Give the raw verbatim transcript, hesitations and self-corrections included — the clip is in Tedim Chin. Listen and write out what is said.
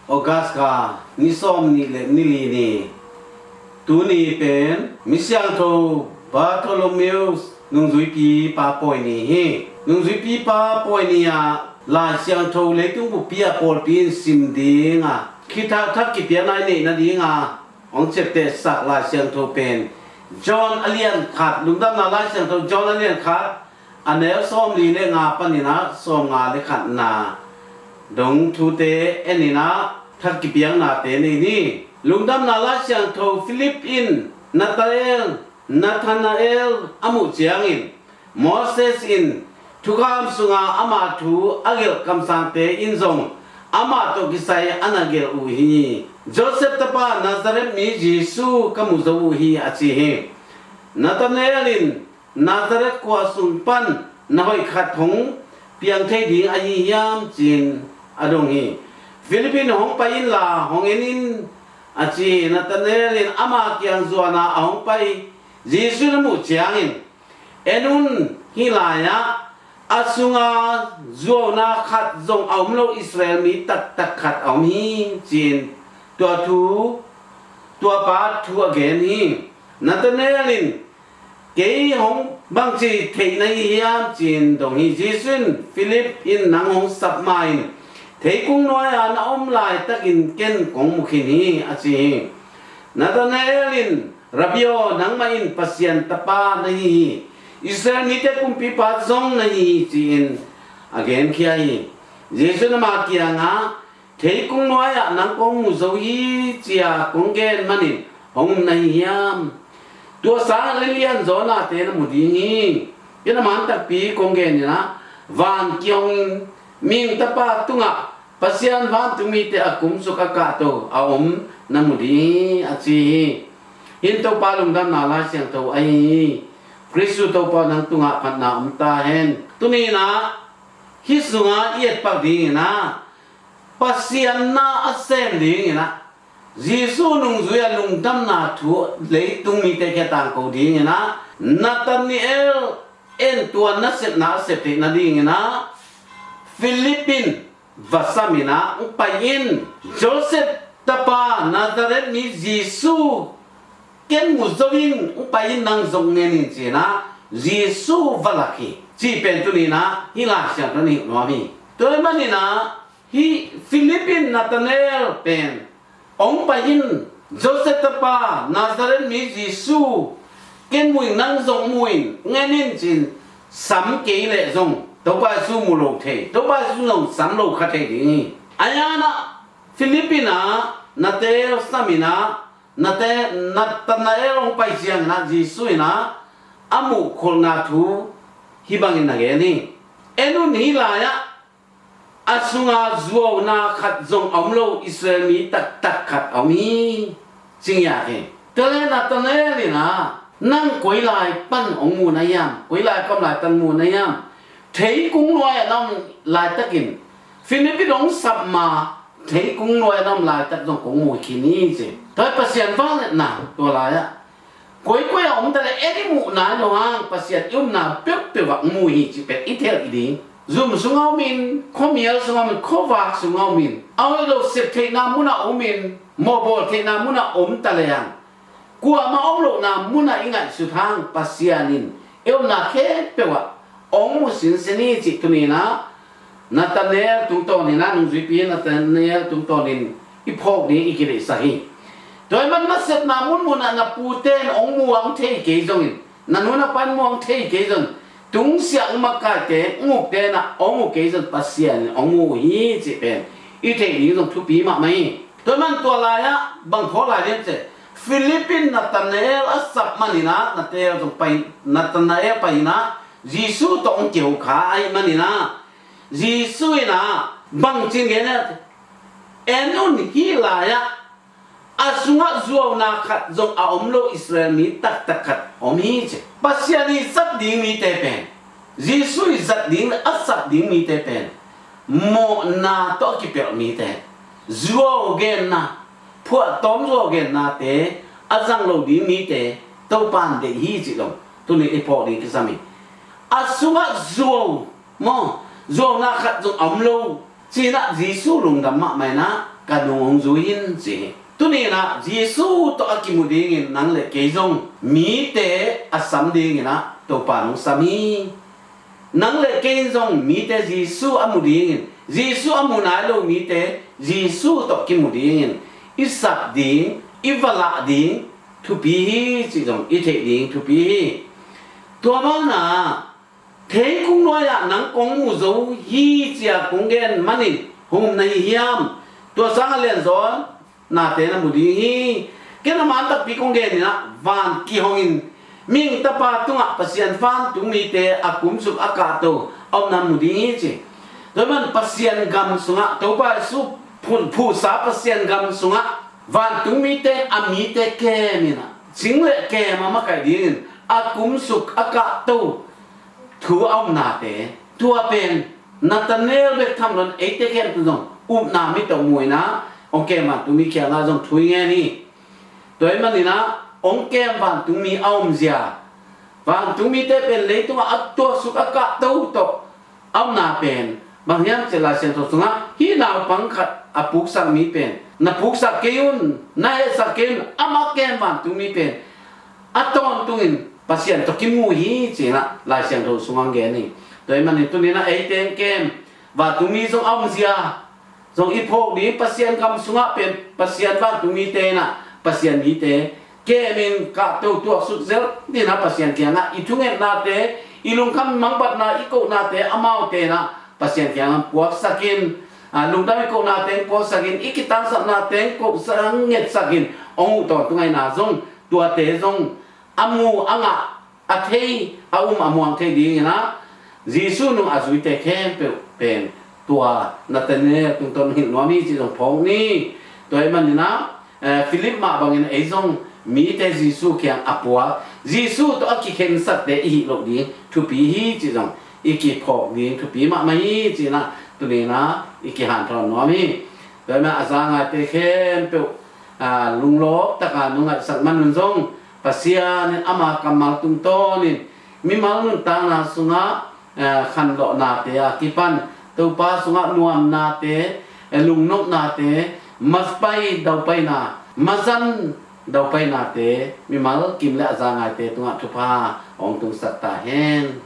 August kha ni sawm nih le ni li ni. Tuni pen mi siangtho Bartholomew nungzuipi pa pawi ni hi. Nungzuipi pa pawi ni ah Lai Siangtho leitung bupi ah pawlpi in sim ding a, khitha thak kipiakna i neih nading a hong ciaptehsak Lai Siangtho pen John a lian khat, Lungdamna Lai Siangtho John a lian khat, a neu sawm li le nga panin ah sawm nga le khatna dong thute enin ah thak kipiaknate nei ni. Lungdamna Lai Siangtho Philip in Nathanael, Nathanael a muh ciangin, Moses in thukham sunga ama thu a gelh kamsangte in zong amah tawh kisai a na gelh uh hi. Joseph tapa Nazareth mi Jesu ka mu zo uh hi, a ci hi. Nathanael in, Nazareth khua sung pan na hoih khat hong piang thei ding ahi hiam, ci-in a dong hi. Philip in, hong pai inla hong en in, a ci hi. Nathanael in ama kiang zuan a a hong pai Jesu in a muh ciangin, en un, hih lai-ah a sunga zuauna khat zong a om lo Israel mi taktak khat a om hi, ci-in tua thu, tua pa thu a gen hi. Nathanael in, kei hong bangci theih na hi hiam, ci-in dong hi. Jesu in, Philip in nang hong sap ma-in theikung nuai-a na om laitakin ken kong mu khin hi, a ci hi. Nathanael in, Rabbi aw, nangmah in Pasian tapa na hi hi. Israel mite kumpipa zong na hi hi, ci-in a genkhia hi. Jesu in ama kiangah, theikung nuai-ah nang kong mu zo hi, ci-a kong gen manin hong um na hi hiam? Tua sang a lianzaw nate na mu ding hi. Ken a man takpi kong genin ah, van kihongin mihing tapa tungah Pasian vantung mite a kumsuk a kahto a om na mu ding hi, a ci hi. Hih in Topa Lungdamna Lai Siangtho ahi hi. Khristu Topa nang tungah phatna om ta hen. Tuni-in ah hih sungah i etpak dingin ah, Pasian na a sem dingin ah, Jesu nungzui a lungdamna thu leitung mite kiang tangko dingin ah, Nathanael in tua nasepna a sep theih nadingin ah, Philip in va samin ah, hong pai in, Joseph tapa Nazareth mi Jesu ken mu zo ing, hong pai in, nang zong en in, ci-in ah Jesu va lak hi, cih pen tuni-in ah hih Lai Siangtho in a hilh nuam hi. Tua ahih manin ah, hih Philip in Nathanael pen, hong pai in, Joseph tapa Nazareth mi Jesu ken mu ing, nang zong mu in, hong en in, ci-in sam kei leh zong Topa Jesu mu lo thei, Topa Jesu zong sam lo kha thei ding hi. Ahi zongin ah Philip in ah Nathanael samin ah, Nathe-, Nathanael hong pai ciangin ah Jesu in ah a muhkholhna thu hih bangin na gen hi. En un, hih lai-ah a sunga zuauna khat zong a om lo Israel mi taktak khat a om hi, ci ngiat hi. Tua leh Nathanael in ah, nang koi lai pan hong mu na hiam? Koi lai pan, lai pan mu na hiam? Theikung nuai-ah na om laitakin, Philip in hong sap ma, theikung nuai-ah na om laitak zong kong mu khin hi, ci. Tua hi Pasian vangliatna, tua lai-ah koikoi a om ta leh, en i muh nai lo hang, Pasian i upna peuhpeuh ah mu hi cih pen i thei ding. Zum sungah om in, khuamial sungah om in, khuavak sungah om in, a hoih lo sep theihna munah om in, mawhbawl theihna munah om ta leh hang, kuamah om lohna munah i ngaihsut hang, Pasian in i omna khempeuh ah hong mu sinsen hi cih tuni-in ah Nathanael tungtawnin ah, nungzuipi Nathanael tungtawnin i phawk ding i kideihsak hi. Tua ahih man nasepna munmunah na pute in hong mu a hong thei kei zongin, na nu na pa in mu a hong thei kei zongin, tungsiah hong makaite, hong ukte in ah hong mu kei zongin Pasian in hong mu hi cih pen i theih ding zong thupi mahmah hi. Tua ahih man tua lai-ah bang phawk lai ding hiam cih leh, Philip in Nathanael a sap manin ah, Nathanael zong pai, Nathanael pai-in ah Jesu tawh hong kihokha ahih manin ah, Jesu in ah bang ci-in gen hiam cih leh, en un, hih lai-ah a sungah zuauna khat zong a om lo Israel mi taktak khat a om hi, ci. Pasian i zat ding mite pen, Jesu i zat ding, a sap ding mite pen mawhna tawh a kipelh mite, zuau genna, phuahtawm zuau gennate a zang lo ding mite Topa'n deih hi cih zong tuni i phawk ding kisam hi. A sungah zuau, maw, zuauna khat zong a om lo, ci-in ah Jesu lungdam mahmah in ah, ka nung hong zui in ci hi. Tuni in ah Jesu tawh a kimu dingin nang le kei zong mite a sam dingin ah Topa nong sam hi. Nang le kei in zong mite Jesu a mu dingin, Jesu a mu nai lo mite Jesu tawh kimu dingin i sap ding, i valah ding thupi hi cih zong i theih ding thupi hi. Tua banah thei kung nuai-ah nang kong mu zo hi ci-a kong gen manin hong um na hi hiam? Tua sangah lianzaw nate na mu ding hi. Ken a man takpi kong gen in ah, van kihongin mihing tapa tungah Pasian vantung mite a kumsuk a kahto a omna mu ding hi ci. Tua man Pasian gam sungah, Topa Jesu phu-, phuhsa Pasian gam sungah vantung mite a mite kem in ah, cing le kem a makaih dingin a kumsuk a kahto thu a omnate, tua pen Nathanael bek tham loin eite khempeuh zong upna mit tawh mu in ah, hong kem vantungmi kiangah zong thu i ngen hi. Tua ahih manin ah hong kem vantungmi a omzia, vantungmite pen leitungah a tuaksuk a kahto tawh a omna pen bang hiam cih leh Lai Siangtho sungah hih naupang khat a puksak mi pen, na puksak kei un, na hehsak kei un, amah kem vantungmi pen a tawntungin Pasian tawh kimu hi ci-in ah Lai Siangtho sungah gen hi. Tua ahih manin tuni in ah eite in kem vantungmi zong a omzia zong i phawk ding, Pasian gam sungah pen Pasian vantungmite in ah Pasian mite kemin kahto tuaksuk zel dingin ah Pasian kiangah i thungetnate, i lungkham mangbatna, i kohnate amaute in ah Pasian kiangah puaksak in, a, lungdam i kohnate puaksak in, i kitangsapnate kohsak ngetsak in hong uh tawntung ahih manin zong tuate zong a mu a ngah, a thei, a um a muang thei dingin ah Jesu nung a zuite khempeuh pen tua Nathanael tungtawn hilh nuam hi cih zong phawk ni. Tua ahih manin ah, eh, Philip mah bangin ei zong mite Jesu kiang a puak, Jesu tawh a kikhensakte i hih loh ding thupi hi cih zong i kiphawk ding thupi mahmah hi ci-in ah tuni in ah i kihanthawn nuam hi. Tua ahih manin a za ngaite khempeuh, a, lunglawp takin nong ngaihsak man un zong Pasian in ama kammal tungtawnin mimal nuntakna sungah, eh, khanlawhnate a kipan Topa sungah nuamnate, eh, lungnopnate, mapai daupaina, mazan daupainate mimal kim le a za ngaite tungah thupha hong tungsak ta hen.